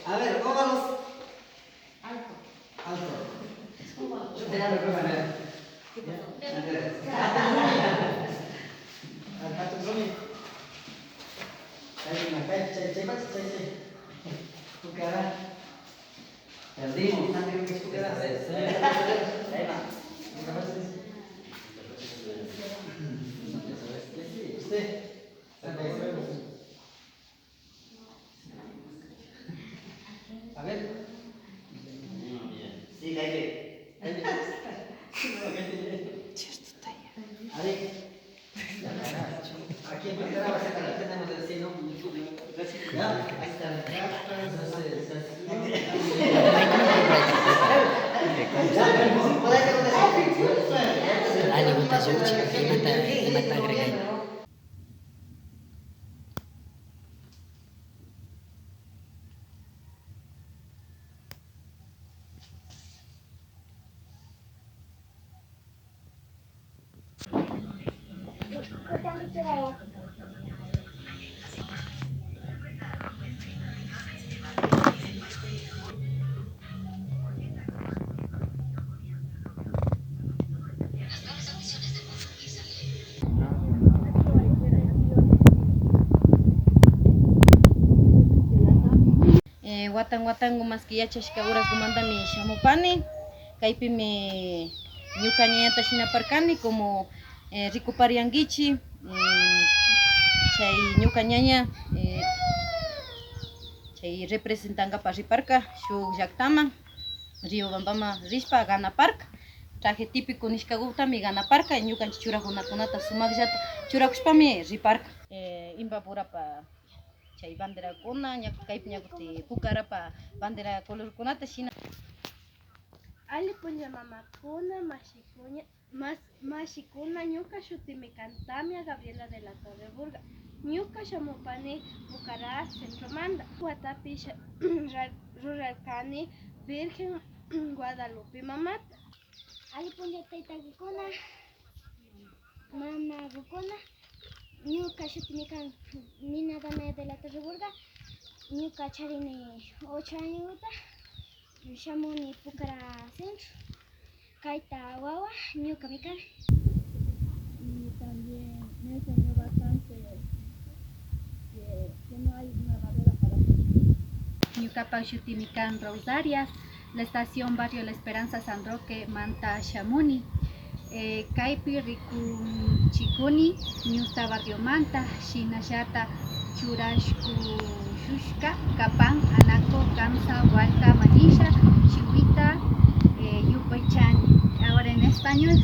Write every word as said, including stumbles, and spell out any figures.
A ver, óvalos. Alto. Alto. Yo te hago prueba, a ver. ¿Qué pasó? Al pato Rumi. Ahí, ahí, ahí, ahí, ahí, ahí. Tu cara. Perdimos. Esta vez, eh. Ahí va. Usted. A ver. Sí, ahí ve. Ahí. Aquí en primera base también tenemos el sí, ¿no? Ya, ahí está. Entonces, así. Aliguta lluchi, imata, imata agregay. Eh, watan watangu maski yachashka uragumantami shamupani. Kaypimi ñuka ñañata shinaparkani, como, eh, rikupariankichi, mm, chay ñuka ñaña, eh, chay representankapak riparka shuk llaktaman, Riobambaman rishpa ganaparka. Traje típico nishkagutami ganaparka, ñukanchik churakunakunata sumakllata churakushpami riparka. Eh, Imbaburapak chay banderakuna, ña kaypi ña kutin Pucarapa bandera colorkunata shina. Alli punlla mamakuna, mashikuna, mas-, mashikuna, ñuka shutimi kan Tamia Gabriela de la Torre Burga. Ñuka shamupani Pucará centromanta. Watapi sha-, ra-, rurarkani Virgen Guadalupe mamata. Alli punlla taytakukuna, mamakukuna, ñuka shutimi kan Nina Dana de la Torre Burga, ñuka charini ocho añota, shamuni Pucará centro, kayta wawa ñukami kani. Y también me enseñó bastante que, que no hay una barrera para mí. Ñukapak shutimi kan Rosarias, la estación barrio La Esperanza San Roque manta shamuni. Eh, kaypi rikunchikuni ñusta barriomanta, shinallata churashkushushka kapan anaco, kamsa, walka, manilla, chiwita, eh, yupaychani. Ahora en español.